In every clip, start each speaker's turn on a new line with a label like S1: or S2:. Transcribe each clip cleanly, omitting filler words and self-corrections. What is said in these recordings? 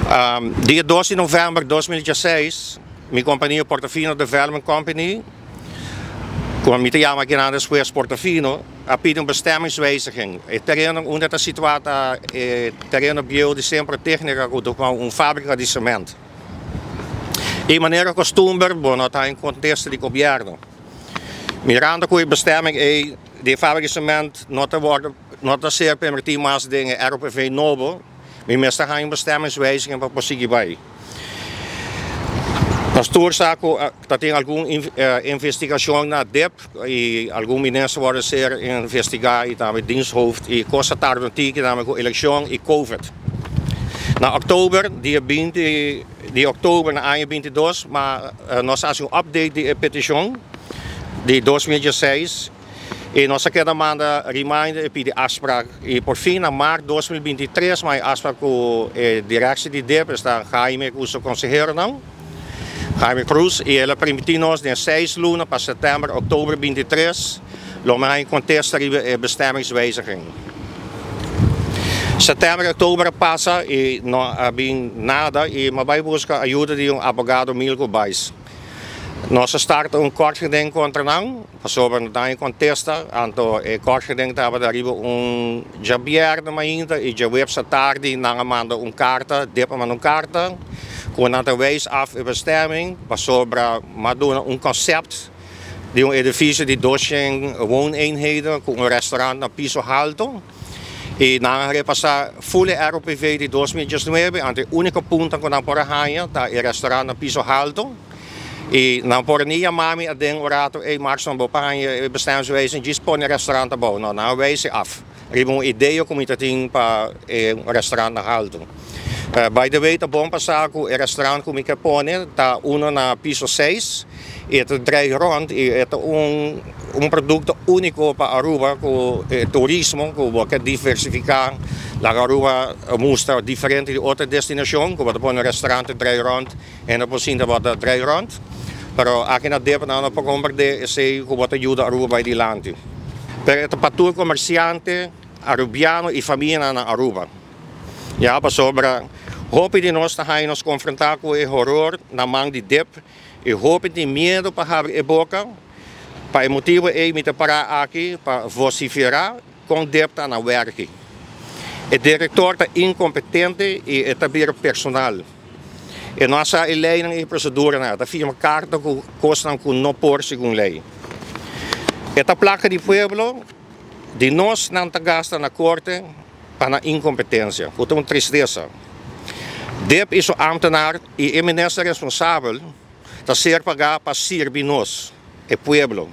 S1: Dia 2 di november 2016, mi compania Portofino Development Company, cu mi ta yama aki nan despues Portofino, a pidi un bestemmingswijziging. E tereno unda ta situa ta e tereno bieu di Sempro Tecnica cu ta un fabrica di cement. Y manera costumber bo no ta en contesta di gobierno. Mirando cu e bestemming ey di e fabrica di cement no ta wordo no ta ser permiti mas den e ROPV nobo, Mi mester haña un bestemmingswijziging pa por sigui bai. Nos tur sa ku ta tin algun investigashon na dip i algun minister wòrdu ser investigá i tambe diensthoofd i kos a tarda un tiki tambe ku elekshon i covid. Na òktober, dia 20 di òktober na aña 22, ma nos a hasi un update di e petishon di 2016. I nos a keda manda reminder i pidi afsprak. I por fin na maart 2023 m'a e afsprak ku e direktie di dip, esta Jaime ku su konseheronan, Jaime Cruz, i el a permití nos den seis luna pa sètèmber, òktober 23 lo mi haña kontesta riba e bestemmingswijziging. Sètèmber i òktober a pasa i no a bin nada i m'a bai buska ayuda di un abogado Milko Buys. Nos a starta un kort geding kontra nan. Pasobra no ta e kontesta, anto e kòrtgeding tabata riba un djabièrnè mainta i djaweps atardi nan a manda un karta, dip a manda un karta ku nan ta wijs af e bestemming pasobra m'a duna un konsèpt di un edifisio di 200 wooneenheden ku un restaurant na piso halto i nan a repasá ful e ROPV di 2019 anto e úniko punto ku nan por a haña ta e restaurant na piso halto. I nan por ni yama mi aden un rato, ey Markson bo pa haña e bestemmingswijzing djis pone e restaurant abou. No, nan a wijs e af riba un idea ku mi ta tin pa e restaurant na haltu. By the way ta bon pa sa ku e restaurant ku mi ke pone ta uno na piso seis i e ta drei rond i e ta un un produkto uniko pa Aruba ku e turismo ku bo ke diversifiká laga Aruba mustra diferente di otro destinashon ku bo ta pone un restaurant ta drei rond. E no por sinta bo ta drei rond, pero aki na dep nan no por comprende esey cu bo ta yuda Aruba bay dilanti. Pero e ta pa tur comerciante Arubiano y famianan na Aruba. Ya, pasobra hopi di nos ta haña nos confronta cu e horor na man di dep y hopi tin miedo pa habri e boca. Pa e motibo ey mi ta para aki pa vocifera con dep ta na werki. E director ta incompetente y e ta bira personal. E no a sa e leynan y e proceduranan. E ta firma carta cu cosnan cu no por segun ley. E ta placa di pueblo, di nos nan ta gasta na corte pa nan incompetencia, cu ta un tristesa. Dip y su ambtenaar y e minister responsabel ta ser paga pa sirbi nos, e pueblo.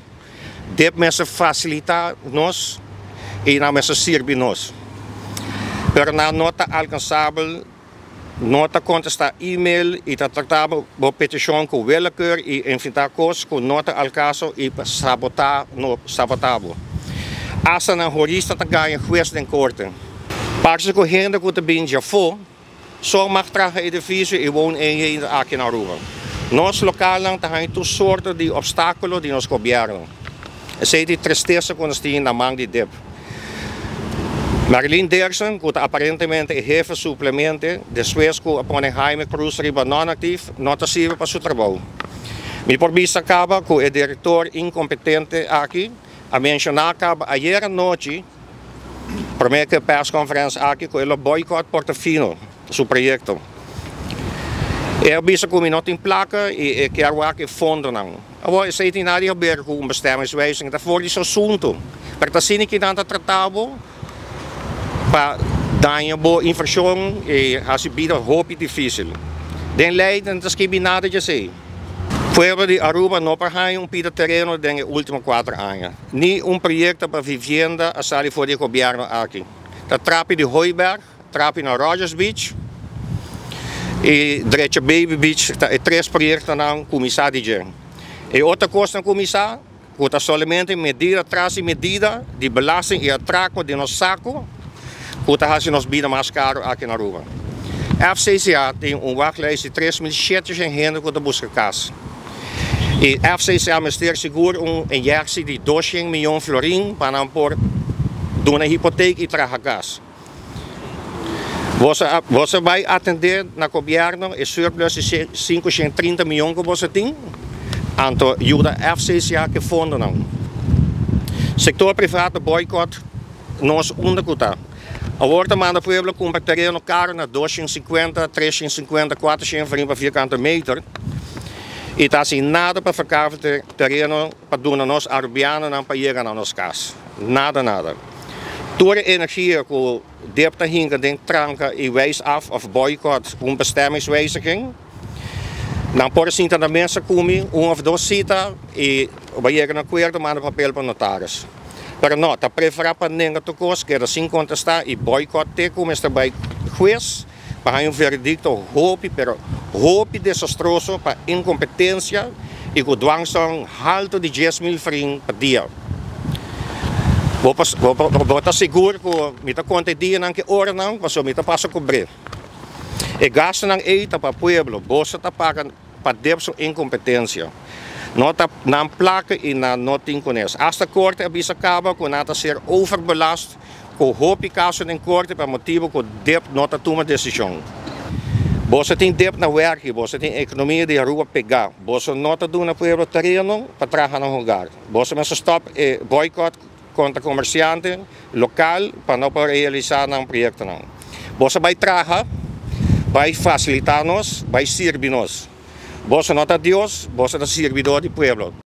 S1: Dip mester facilita nos y nan mester sirbi nos. Pero nan no ta alcansabel. No ta kontestá e-mail i ta tratá bo petishon ku willekeur i inventá kos ku no ta al kaso i pa sabotá no sabotá bo. Asta nan hurista ta gaña hues den korte. Parse ku hende ku ta bin djafó so mag traha edifisio i woon eenheden aki na Aruba. Nos lokalnan ta haña tur sorto di opstákulo di nos gobièrnu. Esei ta e tristesa ku nos tin na man di dip. Marilyn Derksen, ku ta aparentemente e hefe suplemente despues ku a pone Jaime Cruz riba non-actief, no ta sirbi pa su trabou. Mi por bisa kaba ku e direktor inkompetente aki a menshoná kaba ayer anochi, promé ku e persconference aki, ku e lo boycott Portofino su proyekto. E a bisa ku mi no tin plaka i e kier wak e fondonan. Awor, esei tin nada di haber ku un bestemmingswijziging, ta for di su asuntu. Pero ta asina ki nan ta trata bo pa daña bo invershon i hasi bida hopi difisil. Den lei no ta skibi nada di esei. Pueblo di Aruba no por haña un pida tereno den e ultimo kuater aña. Ni un proyekto pa vivienda a sali for di e gobièrnu aki. Ta trapi di Hooiberg. Trapi na Rogers Beach y drecha Baby Beach ta e tres proyectonan cuminsa di dje. E otro cosnan cuminsa cu ta solamente medida tras di medida di belasting y atraco den nos saco cu ta haci nos bida mas caro aki na Aruba. FCCA tin un wachtlijst di 3700 hende cu ta busca cas y FCCA mester sigur un inyectie di 200 miyon florin pa nan por duna hipoteek y traha cas. Bo bay atende na gobierno e surplus di 530 miyon cu bo tin, anto yuda FCCA cu fondonan. Sector privado boycott nos unda cu ta. Awor ta manda pueblo cumpra tereno caro na 250, 350, 400 florin pa vierkante meter. Y ta sin nada pa verkoop tereno pa duna nos Arubianonan pa yega na nos cas. Nada, nada. Tur energia cu DIP ta hinca den tranca y wijs af of boycott un bestemmingswijziging. Dan por sinta na mesa cu mi, un of dos cita y bay yega na acuerdo, manda papel pa notaris. Pero no, ta prefera pa nenga tur cos, keda sin contesta y boycott te cu mester bay hues pa un veredicto hopi, pero hopi desastroso pa incompetencia y cu dwangsom halto di 10 mil florin pa dia. Bo ta sigur cu mi ta conta dianan cu oranan, paso mi ta pasa cobre. E gastonan ey ta pa pueblo, bo ta paga pa DIP su incompetencia. No ta nan placa y nan no tin cones. Hasta corte a bisa caba cu nan ta ser overbelast cu hopi caso den corte pa motibo cu DIP no ta tuma decision. Bo tin DIP na werk, bo tin economia di Aruba pega. Bo no ta duna pueblo tereno pa traha na hogar. Bo mester stop e boycott contra comerciante local pa no por realisa un proyectonan. Bo bay traha, bay facilita nos, bay sirbi nos. Bo no ta Dios, bo ta sirbidor di pueblo.